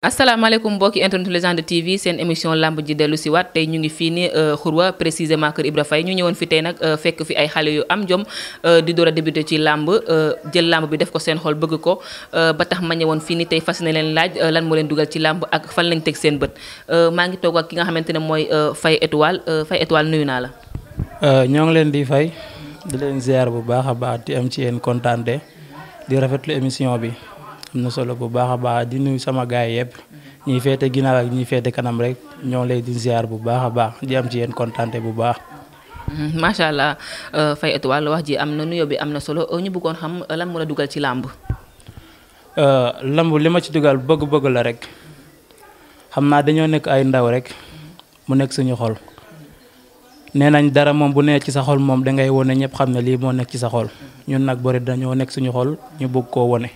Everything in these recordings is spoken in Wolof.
asalaamaaleykum mbokki internet Légende TV seen émission lamb ji dellu si waat tey ñu ngi fii ni xurwa précisément kër Ibra Faye ñu ñëwoon fi tey nag fekk fi ay xale yu am jom di door a débuté ci lamb jël lamb bi def ko seen xol bëgg ko ba tax ma ñëwoon fii ni tey fas ne leen laaj lan moo leen dugal ci lamb ak fan lañ teg seen bët maa ngi toog ak ki nga xamante ne mooy Faye Étoile Faye Étoile nuyu naa la. ñoo ngi leen di fay di leen ziar bu baax a baax di am ci yéen kontaante di rafetlu émission bi. am na solo bu baax a baax di nuyu sama gaay yëpp ñiy féete ginnaaw ak ñiy féete kanam rek ñoo lay di ziar bu baax a baax di am ci yéen kontaante bu baax. macha allah Faye Étoile wax ji am na nuyoo bi am na solo ñu bëggoon xam lan moo la dugal ci làmb. lamb li ma ci dugal bëgg-bëgg la rek xam naa dañoo nekk ay ndaw rek mu nekk suñu xol nee nañ dara moom bu nekk ci sa xol moom dangay wone ñëpp xam ne lii moo nekk ci sa xol ñun nag bëri dañoo nekk suñu xol ñu bëgg koo wone.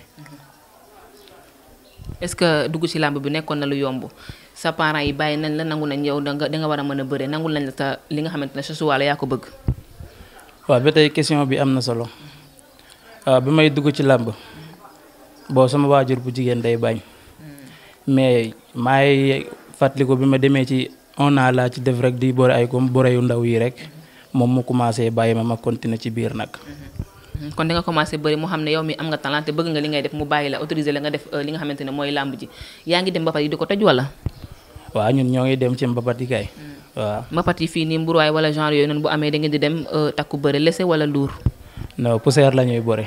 est-ce que dugg ci làmb bi nekkoon na lu yomb sa parents yi bàyyi nañ la nangu nañ yow da nga war a mën a bëre nangul nañ la ta li nga xamante ne sa suwaala yaa ko bëgg. waaw ba tey question bi am na solo bi may dugg ci làmb boo sama waajur bu jigéen day bañ mais maay fàttaliku bi ma demee ci 1 an laa ci def rek di bëre ay comme bëre yu ndaw yi rek moom mu commencé bàyyi ma continuer ci biir nag. kon da nga commencé bëri mu xam ne yow mi am nga talent te bëgg nga li ngay def mu bàyyi la autorisé la nga def li nga xamante ne mooy làmb ji yaa ngi dem mbapat yi di ko toj wala. waaw ñun ñoo ngi dem ci mbapat yi kay. waaw mbapat yi fii nii mburuwaay wala genre yooyu noonu bu amee da ngeen di dem takku bëre lese wala luur. non poussière la ñuy bëre.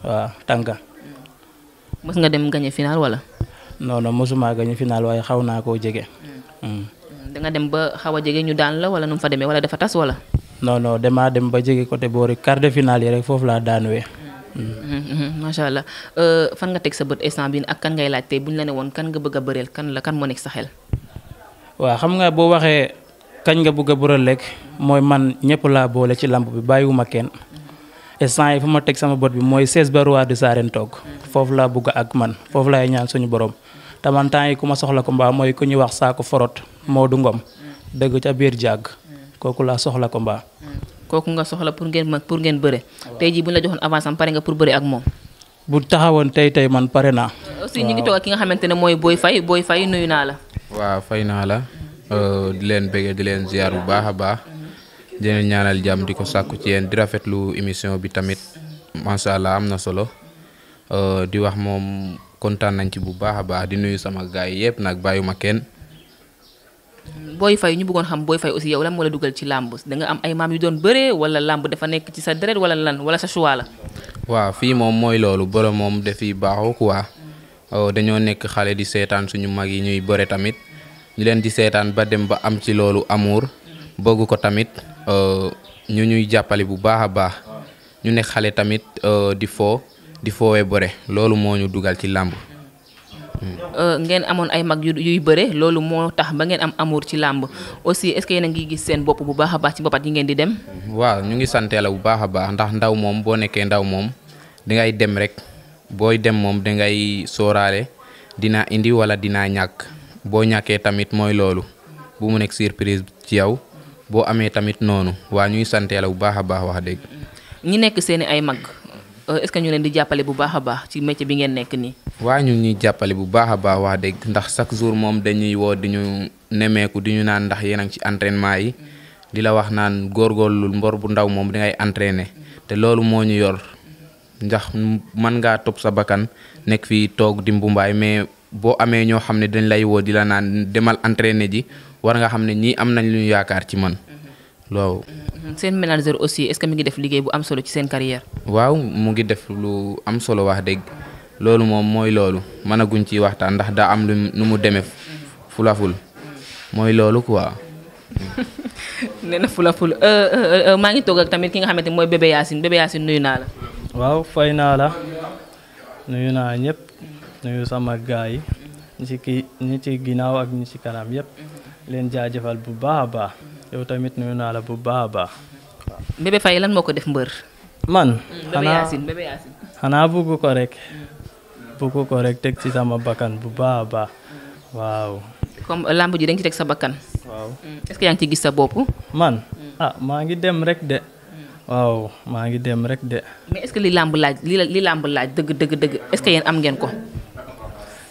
waaw tànka. mës nga dem gagné final wala. non non mosuma gagné final waaye xaw naa koo jege. da nga dem ba xaw a jege ñu daan la wala nu mu fa demee wala dafa tas wala. non damaa dem ba jege côté boori quart de finale yi rek foofu laa daanuwee. macha allah fan nga teg sa bët instant bi ak kan ngay laaj tey bu ñu la ne woon kan nga bëgg a bëreel kan moo nekk sa xel. waaw xam nga boo waxee kañ nga bëgg a bëreel rek mooy man ñëpp laa boole ci lamb bi bàyyiwuma kenn instant yi fu ma teg sama bët bi mooy 16 ba roi des arènes toog foofu laa bëgg ak man foofu laay ñaan suñu borom te man temps yi ku ma soxla ko mbaa mooy ku ñuy wax saako forot Modou Ngom dëgg ca biir jàgg kooku laa soxla ko mbaa. kooku nga soxla pour ngeen bëre. tey jii bu ñu la joxoon avance am pare nga pour bëre ak moom. bu taxawoon tey man pare naa. aussi ñu ngi toog ak ki nga xamante ne mooy Boy Faye nuyu naa la. waaw fay naa la di leen bëggee di leen ziar bu baax a baax di leen ñaanal jàmm di ko sàkku ci yéen di rafetlu émission bi tamit macha allah am na solo di wax moom kontaan nañ ci bu baax a baax di nuyu sama gaay yëpp nag bàyyuma kenn. Boy Faye ñu bëggoon xam Boy Faye aussi yow lan moo la dugal ci làmb da nga am ay maam yu doon bëree wala làmb dafa nekk ci sa deret wala lan wala sa choix la. waaw fii moom mooy loolu bëre moom dafiy baaxoo quoi dañoo nekk xale di seetaan suñu mag yi ñuy bëre tamit ñu leen di seetaan ba dem ba am ci loolu amour bëgg ko tamit ñu ñuy jàppale bu baax a baax ñu nekk xale tamit di foowee bëre loolu moo ñu dugal ci làmb. ngeen amoon ay mag yuy bëre loolu moo tax ba ngeen am amour ci làmb aussi est-ce que yéen a ngi gis seen bopp bu baax a baax ci mbapat yi ngeen di dem. waaw ñu ngi sant Yàlla bu baax a baax ndax ndaw moom boo nekkee ndaw moom dangay dem rek booy dem moom dangay sóoraale dinaa indi wala dinaa ñàkk boo ñàkkee tamit mooy loolu bu mu nekk surprise ci yow boo amee tamit noonu waa ñu ngi sant Yàlla bu baax a baax wax dëgg. ñi nekk seeni ay mag est-ce que ñu leen di jàppale bu baax a baax ci métier bi ngeen nekk nii. waa ñu ñuy jàppale bu baax a baax wax dëgg ndax chaque jour moom dañuy woo di ñu nemeeku di ñu naan ndax yéen a ngi ci entraînement yi di la wax naan góorgóorlu mbor bu ndaw moom dangay entraîner te loolu moo ñu yor ndax mën ngaa topp sa bakkan nekk fii toog di mbumbaay mais boo amee ñoo xam ne dañ lay woo di la naan demal entraîner ji war nga xam ne ñii am nañ lu ñu yaakaar ci man loolu. seen manager aussi est-ce que mi ngi def liggéey bu am solo ci seen carrière. waaw mu ngi def lu am solo wax dëgg. loolu moom mooy loolu mënaguñ ci waxtaan ndax daa am lu nu mu demee fulaful mooy loolu quoi. nee na fulaful maa ngi toog ak tamit ki nga xamante mooy Bébé Yacine nuyu naa la. waaw fay naa la nuyu naa ñëpp nuyu sama gaay yi ñi ci ginnaaw ak ñi ci kanam yëpp leen jaajëfal bu baax a baax yow tamit nuyu naa la bu baax a baax. Bébé Faye lan moo ko def mbër. man Bébé Yacine. xanaa bëgg ko rek. bëgg ko rek teg ci sama bakkan bu baax a baax waaw. comme lamb ji dañ ci teg sa bakkan. waaw est-ce que yaa ngi ci gis sa bopp. man maa ngi dem rek de. waaw maa ngi dem rek de. mais est-ce que li lamb laaj li lamb laaj dëgg est-ce que yéen am ngeen ko.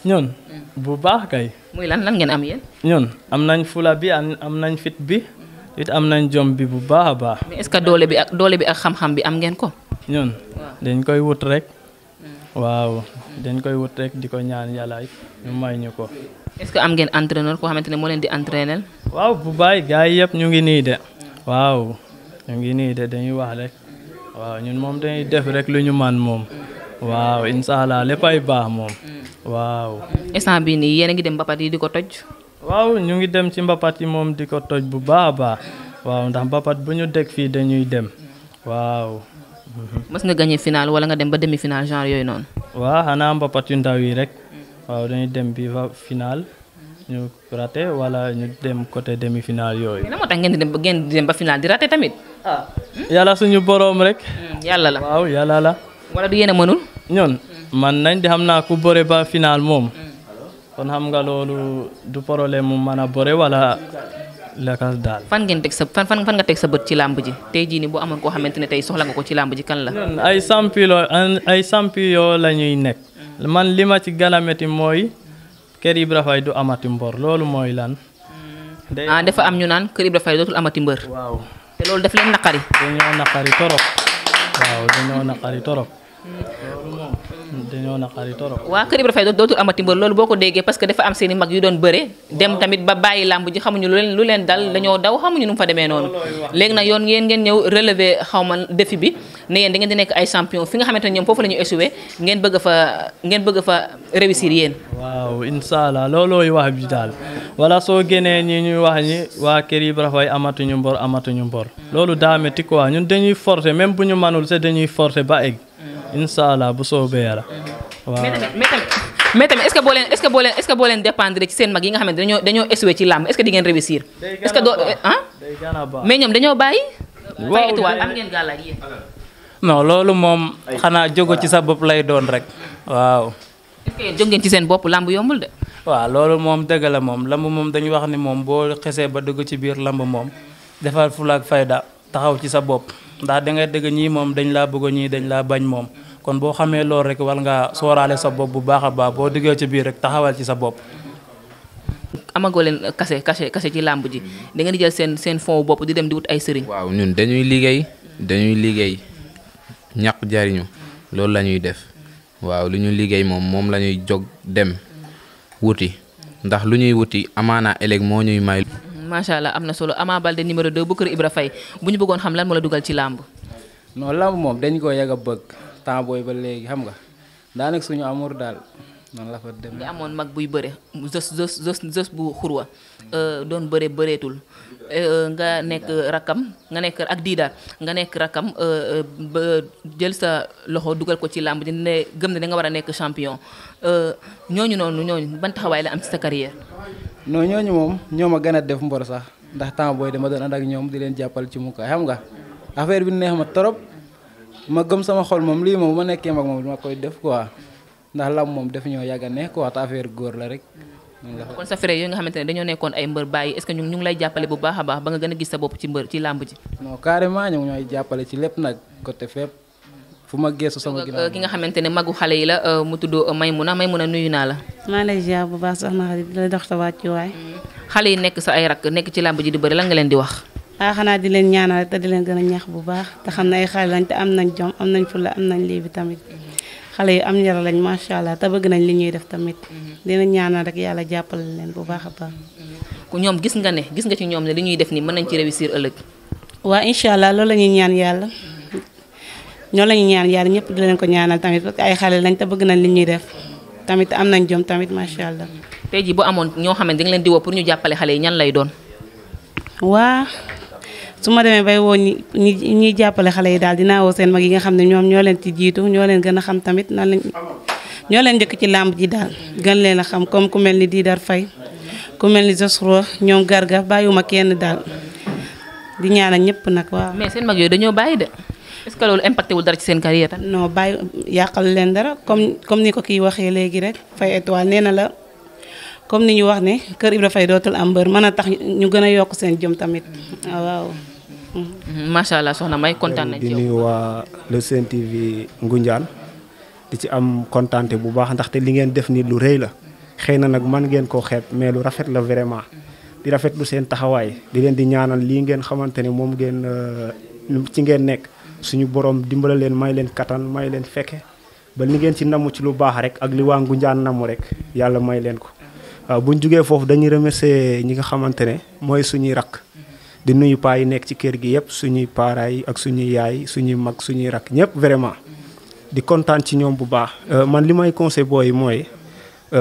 ñun bu baax kay. muy lan ngeen am yéen. ñun am nañ fula bi am nañ fit bi it am nañ jom bi bu baax a baax. mais est-ce que doole bi ak xam-xam bi am ngeen ko. ñun dañ koy wut rek. waaw dañ koy wut rek di ko ñaan yàlla it ñu may ñu ko. est-ce que am ngeen entraîneur koo xamante ne moo leen di entraîner. waaw bu bàyyi gars yi yëpp ñu ngi nii de. waaw ñu ngi nii de dañuy wax rek. waaw ñun moom dañuy def rek lu ñu man moom. waaw incha allah léppay baax moom. waaw. instant bii nii yéen a ngi dem mbapat yi di ko toj. waaw ñu ngi dem ci mbapat yi moom di ko toj bu baax a baax. waaw ndax mbapat bu ñu dégg fii dañuy dem. waaw. mës nga gagné final wala nga dem ba demi final genre yooyu noonu. waaw xanaa mbapat yu ndaw yi rek. waaw dañuy dem bi fa final. ñu raté wala ñu dem côté demi final yooyu. mais lan moo tax ngeen di dem ba final di raté tamit. yàlla suñu boroom rek. yàlla la waaw yàlla la. wala du yéen a mënul. ñun man nañ di xam naa ku bëre ba final moom. kon xam nga loolu du problème mu mën a bëre wala lakas daal. fan ngeen teg sa fan nga teg sa bët ci làmb ji tey jii nii boo amoon koo xamante ne tey soxla nga ko ci làmb ji kan la. ñun ay champion la ñuy nekk. man li ma ci gën a métti mooy Kër Ibra Faye du amati mbor loolu mooy lan. dafa am ñu naan Kër Ibra Faye dootul amati mbër. waaw te loolu daf leen naqari. dañoo naqari torop. waaw dañoo naqari torop. loolu moom dañoo naqari torop. waa Kër Ibra Faye dootul amati mbër loolu boo ko déggee parce que dafa am seen i mag yu doon bëre dem tamit ba bàyyi làmb ji xamuñu lu leen dal dañoo daw xamuñu nu mu fa demee noonu. léegi nag yoon ngeen ñëw relever xawma défi bi ne yéen da ngeen di nekk ay champion fi nga xamante ne ñoom foofu la ñu échoué ngeen bëgg fa réussir yéen. waaw incha allah loolooy wax bi daal wala soo génnee ñi ñuy wax ñi waa Kër Ibra Faye amatuñu mbor loolu daa metti quoi ñun dañuy forcer même bu ñu manul sax dañuy forcer ba egg incha allah bu soobee yàlla. waaw mais tamit est-ce que boo leen dépendre ci seen mag yi nga xamante ne dañoo échoué ci làmb est-ce que di ngeen réussir. est-ce que doo mais ñoom dañoo bàyyi. Faye Étoile am ngeen gàllaaj yéen. non loolu moom xanaa jógo ci sa bopp lay doon rek waaw. est-ce que yéen jóg ngeen ci seen bopp làmb yombul de. waaw loolu moom dëgg la moom lamb moom dañuy wax ni moom boo xesee ba dugg ci biir lamb moom defal fulaak fayda taxaw ci sa bopp ndax da ngay dëgg ñii moom dañ laa bëgg ñii dañ laa bañ moom kon boo xamee loolu rek war ngaa sooraale sa bopp bu baax a baax boo duggee ci biir rek taxawal ci sa bopp. amagoo leen kase ci làmb ji da ngeen di jël seen fond bopp di dem di wut ay sëriñ. waaw ñun dañuy liggéey ñaq jariñu loolu la ñuy def waaw lu ñu liggéey moom la ñuy jóg dem wuti ndax lu ñuy wuti amaana ëllëg moo ñuy may. macha allah am na solo Ama Baldé numéro 2 bu Kër Ibra Faye bu ñu bëggoon xam lan moo la dugal ci làmb. non làmb moom dañ ko yàgg a bëgg temps booy ba léegi xam nga daanaka suñu amour daal noonu la fa dem. nga amoon mag buy bëre zës bu xurwa doon bëreetul nga nekk rakam nga nekk ak diidaar nga nekk rakam ba jël sa loxo dugal ko ci làmb ji ne gëm ne da nga war a nekk champion ñooñu ban taxawaay la am ci sa carrière. non ñooñu moom ñoo ma gën a def mbor sax ndax temps booy dama doon ànd ak ñoom di leen jàppal ci mukaay xam nga affaire bi neex ma trop ma gëm sama xol moom lii moom bu ma nekkee mag moom dama koy def quoi ndax lam moom def ñoo yàgg a neex quoi te affaire góor la rek. kon sa frère yooyu nga xamante ne dañoo nekkoon ay mbër bàyyi est-ce que ñu ngi lay jàppale bu baax a baax ba nga gën a gis sa bopp ci làmb ji. non carrément ñoom ñooy jàppale ci lépp nag côté fépp fu ma geesu sama ginnaaw ki nga xamante ne magu xale yi la mu tudd Maymuna nuyu naa la. maa lay ziar bu baax soxna xarit di la dox sa wàccuwaay. xale yi nekk sa ay rakk nekk ci làmb ji di bëri lan nga leen di wax. xanaa di leen ñaanal te di leen gën a ñaax bu baax te xam ne ay xale lañ te am nañ jom am nañ fulla am nañ lii bi tamit xale yu am njëriñ lañ macha allah te bëgg nañ li ñuy def tamit dina ñaanal rek yàlla jàppale leen bu baax a baax. ku ñoom gis nga ci ñoom ne li ñuy def nii mën nañ ci réussir ëllëg. waaw incha allah loolu la ñuy ñaan yàlla ñoo la ñuy ñaan yàlla ñëpp di leen ko ñaanal tamit parce que ay xale lañ te bëgg nañ li ñuy def tamit am nañ jom tamit macha allah. tey jii bu amoon ñoo xam ne da nga leen di woo pour ñu jàppale xale yi ñan lay doon. waa su ma demee bay woo ñi jàppale xale yi daal dinaa woo seen mag yi nga xam ne ñoom ñoo leen ci jiitu ñoo leen gën a xam tamit nan lañ ñoo leen njëkk ci làmb ji daal gën leen a xam comme ku mel ni Didar Faye ku mel ni Josro ñoom Garga bàyyiwuma kenn daal di ñaanal ñëpp nag waaw. mais seen mag yooyu dañoo bàyyi de est-ce que loolu impacté wul dara ci seen carrière tam. non bàyyi yàqal leen dara comme ni ko kii waxee léegi rek Faye Étoile nee na la comme ni ñu wax ne Kër Ibra Faye dootul am mbër mën a tax ñu gën a yokk seen jom tamit waaw. macha allah soxna May kontaan nañ ci yow. di nuyu waa le Sen TV Ngoundiane di ci am kontaante bu baax ndaxte li ngeen def ni lu rëy la xëy na nag man ngeen koo xeeb mais lu rafet la vraiment di rafetlu seen taxawaay di leen di ñaanal lii ngeen xamante ne moom ngeen ci ngeen nekk suñu borom dimbala leen may leen kattan may leen fekke ba li ngeen ci namu ci lu baax rek ak li waa Ngoundiane namu rek yàlla may leen ko. waaw bu ñu jugee foofu dañuy remercier ñi nga xamante ne mooy suñuy rakk di nuyu paa yi nekk ci kër gi yëpp suñuy paaraay yi ak suñuy yaay suñuy mag suñuy rakk ñëpp vraiment di kontaan ci ñoom bu baax. man li may conseil booy mooy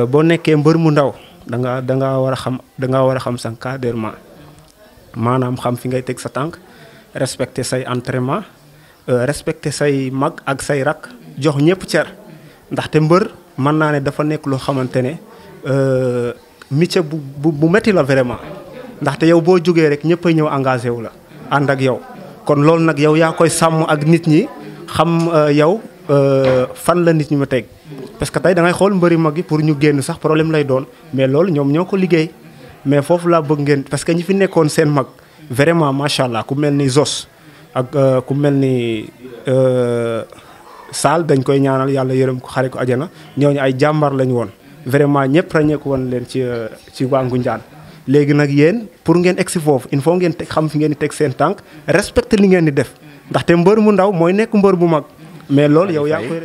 boo nekkee mbër mu ndaw da nga war a xam sa encadrement maanaam xam fi ngay teg sa tànk respecter say entraînement respecter say mag ak say rakk jox ñëpp cer ndaxte mbër mën naa ne dafa nekk loo xamante ne métier bu métti la vraiment ndaxte yow boo jógee rek ñëpp a ñëw engagé wu la ànd ak yow kon loolu nag yow yaa koy sàmm ak nit ñi xam yow fan la nit ñi ma teg parce que tey da ngay xool mbëri mag yi pour ñu génn sax problème lay doon mais loolu ñoom ñoo ko liggéey mais foofu laa bëgg ngeen parce que ñi fi nekkoon seen mag vraiment macha allah ku mel ni Zos ak ku mel ni Saal dañ koy ñaanal yàlla yërëm ko xare ko ajana ñooñu ay jàmbar lañ woon vraiment ñëpp ràññeeku woon leen ci waa Ngoundiane léegi nag yéen pour ngeen egg si foofu il faut ngeen teg xam fi ngeen di teg seen tànk respecté li ngeen di def ndaxte mbër mu ndaw mooy nekk mbër bu mag mais loolu yow yaa koy.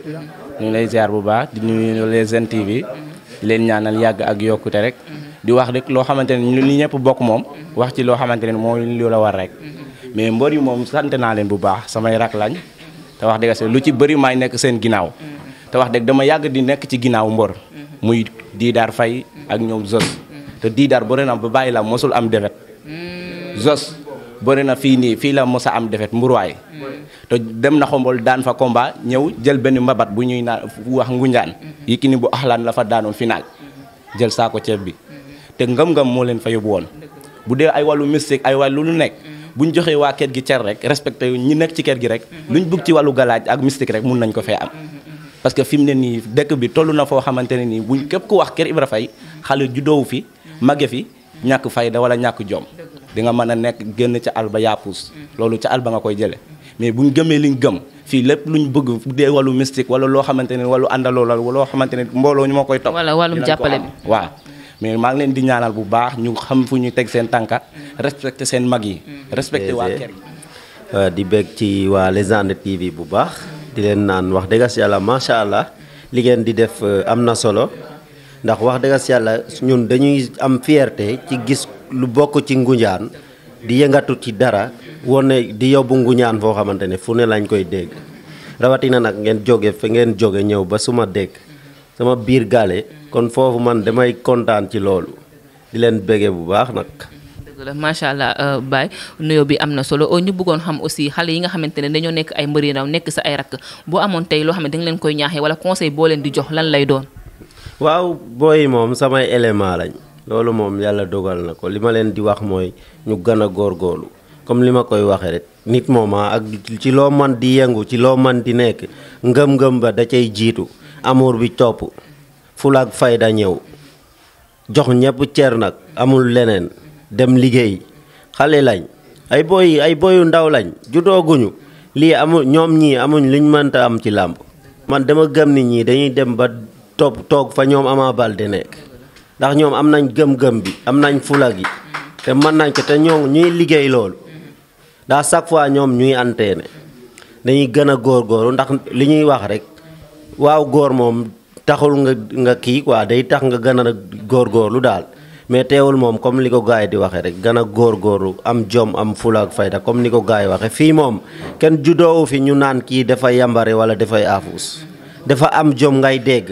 ñu ngi lay ziar bu baax di nuyu les Sen TV di leen ñaanal yàgg ak yokkute rek di wax rek loo xamante ne li ñëpp bokk moom wax ci loo xamante ne mooy li la war rek mais mbër yi moom sant naa leen bu baax samay rak lañ te wax dëgg lu ci bëri maay nekk seen ginnaaw te wax dëgg dama yàgg di nekk ci ginnaaw mbër muy Didar Faye ak ñoom Zos te Didar bëri na ba bàyyi la mosul am defet Zos bëri na fii la mos a am defet mburuwaay te dem na xombol daan fa combat ñëw jël benn mbabat bu ñuy naan wax Ngoundiane Yékini bu axlaan la fa daanoon final jël saako ceeb bi te ngëm-ngëm moo leen fa yóbbu woon bu dee ay wàllu mystique ay wàllu lu nekk bu ñu joxee waa kër gi cer rek respecté ñi nekk ci kër gi rek luñ bëgg ci wàllu galaaj ak mystique rek mun nañ ko fee am parce que fi mu ne nii dëkk bi toll na foo xamante ne nii buñ képp ku wax kër Ibra Faye xale juddoowu fi màgge fi ñàkk fayda wala ñàkk jom di nga mën a nekk génn ca àll ba yaapuus loolu ca àll ba nga koy jële mais buñ gëmee liñ gëm fii lépp luñ bëgg bu dee wàllu mystique wala loo xamante ne wàllu àndaloo la loo xamante ne mbooloo ñu moo koy topp wala wàllum jàppale bi waaw mais maa ngi leen di ñaanal bu baax ñu xam fu ñu teg seen tànka respecté seen mag yi respecté waa kër yi di bég ci waa Légende TV bu baax di leen naan wax dëgg yàlla macha allah li ngeen di def am na solo ndax wax dëgg yàlla ñun dañuy am fierté ci gis lu bokk ci Ngoundiane di yëngatu ci dara wone di yóbbu Ngoundiane foo xamante ne fu ne lañ koy dégg rawatina nag ngeen jóge fa ngeen jóge ñëw ba suma dégg sama biir gaale kon foofu man damay kontaan ci loolu di leen bége bu baax nag. dëgg la macha allah Baye nuyoo bi am na solo ñu bëggoon xam aussi xale yi nga xamante ne dañoo nekk ay mbëri ndaw nekk sa ay rakk boo amoon tey loo xam ne da nga leen koy ñaaxee wala conseil boo leen di jox lan lay doon. waaw booy moom samay élément lañ loolu moom yàlla dogal na ko li ma leen di wax mooy ñu gën a góorgóorlu comme li ma koy waxee rek nit moom ak ci loo man di yëngu ci loo man di nekk ngëm-ngëm ba da cay jiitu amour bi topp fulaak fayda ñëw jox ñëpp cer nag amul leneen dem liggéey xale lañ ay boyu ndaw lañ judooguñu lii amul ñoom ñii amuñ luñ mënta am ci làmb man dama gëm nit ñi dañuy dem ba toog fa ñoom Ama Baldé nekk ndax ñoom am nañ gëm-gëm bi am nañ fula gi te mën nañ ko te ñoo ñuy liggéey loolu ndax chaque fois ñoom ñuy entraîné dañuy gën a góorgóorlu ndax li ñuy wax rek waaw góor moom taxul nga kii quoi day tax nga gën a góorgóorlu daal mais teewul moom comme li ko gars yi di waxee rek gën a góorgóorlu am jom am fula ak fayda comme ni ko gars yi waxee fii moom kenn juddoowu fi ñu naan kii dafa yambare wala dafay aafus dafa am jom ngay dégg